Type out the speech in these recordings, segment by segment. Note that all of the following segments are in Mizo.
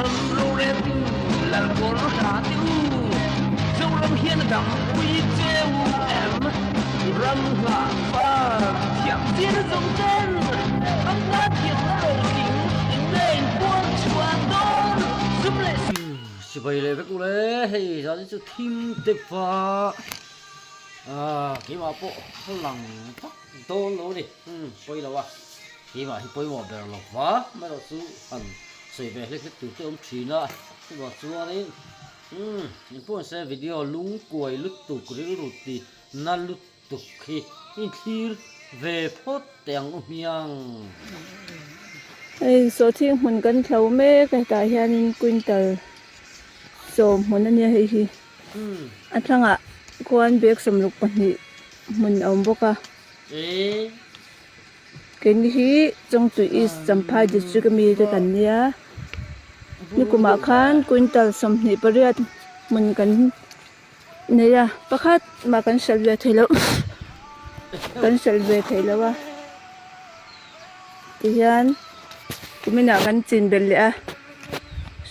Ram roreltu lal kawr ha te u, Zoram hian a dam pui che u em? Ram nghah fak thiam zir zawng ten ram tan thiam na rotling in nge in puang chhuah dawn zum leh Sipai leh vek ule, hei zan hi chu thim deuh va, keimah pawh lang vak dawn lo a ni, pawi lo a. Keimah hi pawimawh ber lo va, amaherawh chu han sawi ve hlek hlek tur te awm thin a, chuvang chuanin umm engpawh se video lungkuai lutuk rilru ti na lutuk hi inthlir ve phawt teh ang u hmiang. Hei sawhthing hmun kan thlo mek a hetah hianin quintal sawm hmun a nia hei hi a thlangah khuan bag 62 hmun a awm bawk a. Keini hi Chawngtui East Champhai District ami te kan nia nikumah khan quintal 28 hmun kan nei a pakhat mah kan hralh ve thei loh kan hralh ve thei lo a tihian kuminah kan chin belh leh a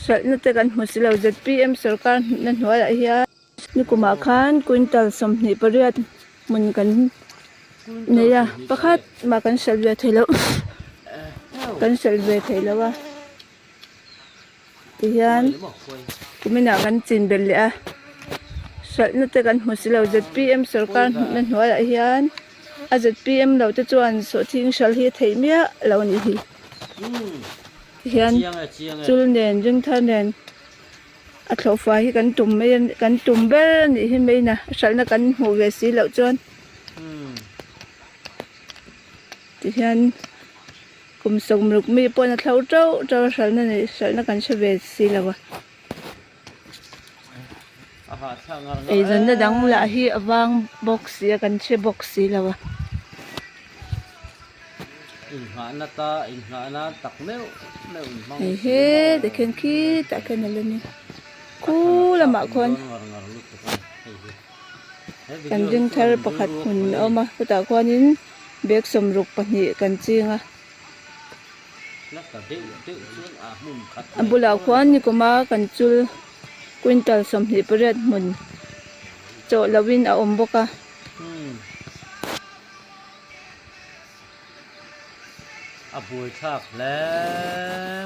hralhna te kan hmu si lo zpm sawrkar na hnuaiah hian. Nikumah khan quintal 28 hmun kan nei a, pakhat mah kan hralh ve thei loh kan hralh ve thei lo a tihian kuminah kan chin belh leh a hralhna te kan hmu si lo zpm sawrkar na hnuaiah hian a zpm lo te chuan sawhthing hralh hi a theih miah lo a nih hi tihian chul nen ringthar nen. A thlawhfai hi kan tum mai a kan tum ber a nih hi main a hralhna kan hmuh ve si loh chuan tihian kum 60 mi pawhin a thlo teuh teuh a hralhna nei hralhna kan hre ve si lo a eizawnna dang lah hi a vang bawk si a kan hre bawk si lo a. Inngahna ta inngahna tak meuh meuh in hmang Hei he tikhian khitah khian a la ni khu lamah khuan kan ring thar pakhat hmun a awm a chutah khuanin bag 62 kan ching a a bulah khuan nikuma kan chul quintal 28 hmun chawh lohin a awm bawk a. A buaithlak hle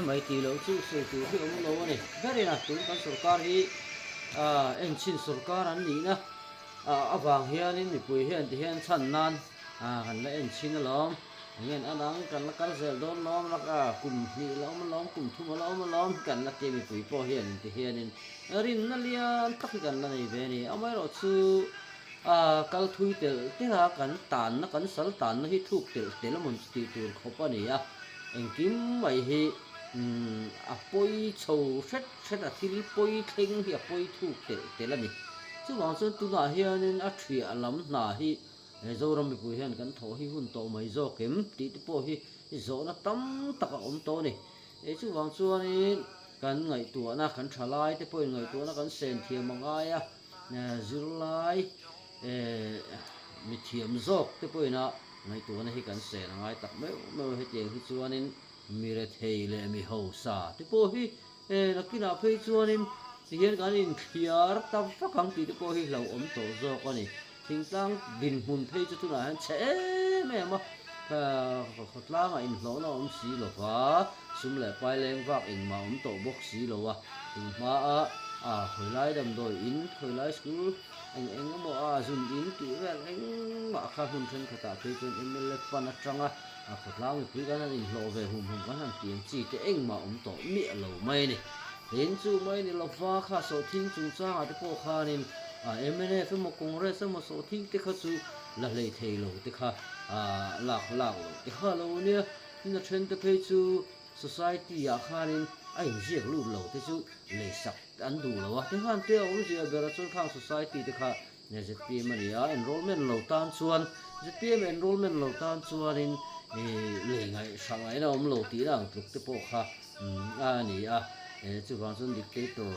mai tih loh chu sawi tur hi awm lo a ni. Berin a tun kan sorkar hi enchhin sorkar an nihna avang hianin mipui hian ti hian chhan nan kan la enchhin alawm. Engin a dang kan la kal zel dawn lawm lak a, kum hnih la awm alawm, kum thum a la awm alawm kan la ti mipui pawh hian ti hianin rinna lian tak hi kan la nei ve a ni. Amaherawhchu. A kal thui telh telh a, kan tanna, kan sal tanna hi thuk telh telh a mawn chu tih tur khawp a ni a. Engkim mai hi a pawi chho hret hret a, thil pawi thleng hi a pawi thuk telh telh a ni. Chuvang chuan tunah hianin a thiah lam hna hi Zoram mipui hian kan thawh hi hun tawh mai zawk em tih te pawh hi zawhna tam tak a awm tawh a ni. Chuvang chuanin kan ngaihtuahna, kan thalai te pawhin ngaihtuahna kan sen thiam a ngai a. Zirlai mithiam zawk te pawhin a ngaihtuahna hi kan sen a ngai tak meuh meuh a, hetiang hi chuanin mi rethei leh mi hausa te pawh hi nakinah phei chuanin tihian kan inthliar ta vak ang tih te pawh hi hlauhawm tawh zawk a ni. Thingtlang dinhmun phei chu tunah hian chhe em em a, khawtlangah inhlawhna awm si lo va, sum leh pai leng vak engmah awm tawh bawk si lo a, tunhmaa a khawilai damdawi in, khawilai school eng eng emaw a zun in tih vel engmah kha hmun thenkhatah phei chuan mla pan atanga khawtlang mipui kan han inhlawh ve hum hum kan han tih ang chi te engmah awm tawh miah lo mai a ni. Tin chu mai ni lo va kha sawhthing chungchangah te pawh khanin mnf emaw Congress emaw sawhthing te kha chu la hlei thei lo te kha lak lak loh te kha lo nia. Tin a then te phei chu society ah khanin a inziak lut lo te chu leisak an duh lo a. Tikhan te a awmzia ber a chuan khang society te kha zpm a ni a, enrollment lo tan chuan zpm enrollment lo tan chuanin lei ngaih hrah ngaihna awm lo tihna ang tluk te pawh kha a ni a. Chuvang chuan dictator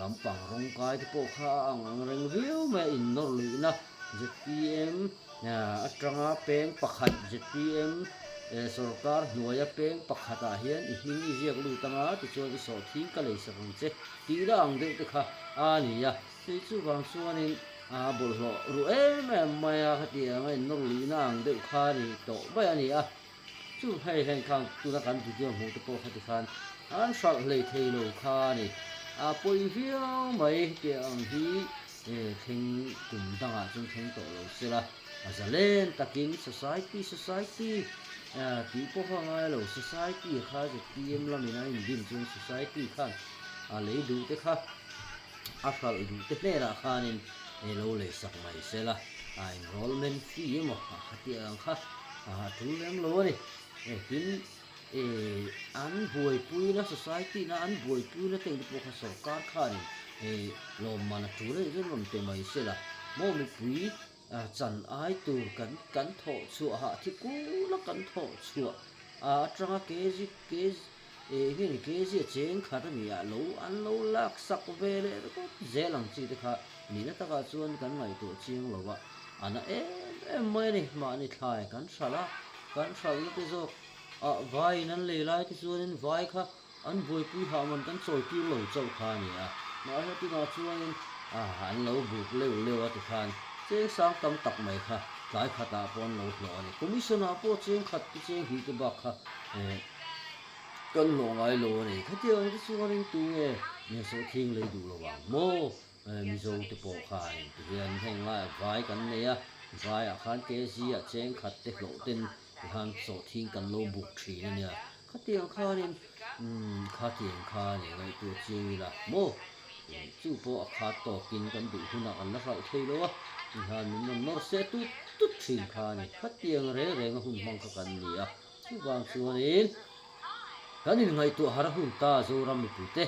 lampang rawngkai te pawh kha a ang ang reng viau mai a, innawr luihna zpm atanga peng pakhat zpm Sorkar hnuaia peng pakhatah hian i hming i ziak lut anga tichuan i sawhthing ka leisak ang che tih la ang deuh te kha a ni a. Hei chuvang chuanin a bawlhhlawh ruh em em mai a, khatiang a innawr luihna ang deuh kha a ni tawh mai a ni a. Chu hei heng khan tuna kan video hmuh te pawh khati khan an hralh hlei thei lo kha a ni. A pawi viau mai hetiang ang hi thleng kum dangah chuan thleng tawh lo se la, a zalen takin society society tih pawh kha a ngai lo, society kha zpm lamin an indin chuan society khan a lei duh te kha a hralh duh te hnenah khanin lo lei sak mai se la, a enrollment fee emaw a khatiang ang kha a tul lem lo a ni. Tin, an buaipuina society na an buaipuina te ang te pawh kha sorkar khanin lawmman a tul a nih chuan rawn pe mai se la, maw mipui chan ai tur kan kan thawh chhuah hah thi kula kan thawh chhuah atanga kg kg Eng nge ni kg a cheng khat a nia lo an lo lak sak ve leh ringawt zel ang chi te kha nihna takah chuan kan ngaihtuah chiang lo a, a na em em mai a ni. Mahni thlai kan hralh a, kan hralhna te zawk ah vaiin an lei lai te chuanin vai kha an buaipui hah man kan chawi tir lo chauh kha a ni a, mahse tunah chuanin an lo buk leuh leuh a tikhan cheng sang tam tak mai kha tlai khatah pawh an lo hlawh a ni. Commission ah pawh cheng khat te cheng hnih te bak kha Kan hlawh ngai lo a ni. Khatiang ang te chuanin tu nge Mizo thing lei duh lo ang maw? Mizo te pawh khan tihian heng laiah vai kan nei a, vaiah khan kg ah cheng khat te hlawh ten tihan sawhthing kan lo buk thin a nia. Khatiang khanin umm khatiang khan i ngaihtuah chiang ila maw? Chu pawh a khat tawkin kan duh hunah kan la hralh thei lo a, tihan min rawn nawr se tut tut thin kha a ni. Khatiang reng reng a hun hmang kha kan ni a. Chuvang chuanin kan inngaihtuah har a hun ta Zoram mipuite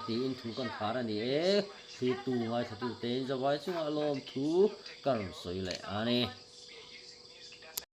tiin thu kan khar a ni e, thirtu ngaithlatute in zavai chungah lawmthu ka rawn sawi leh a ni.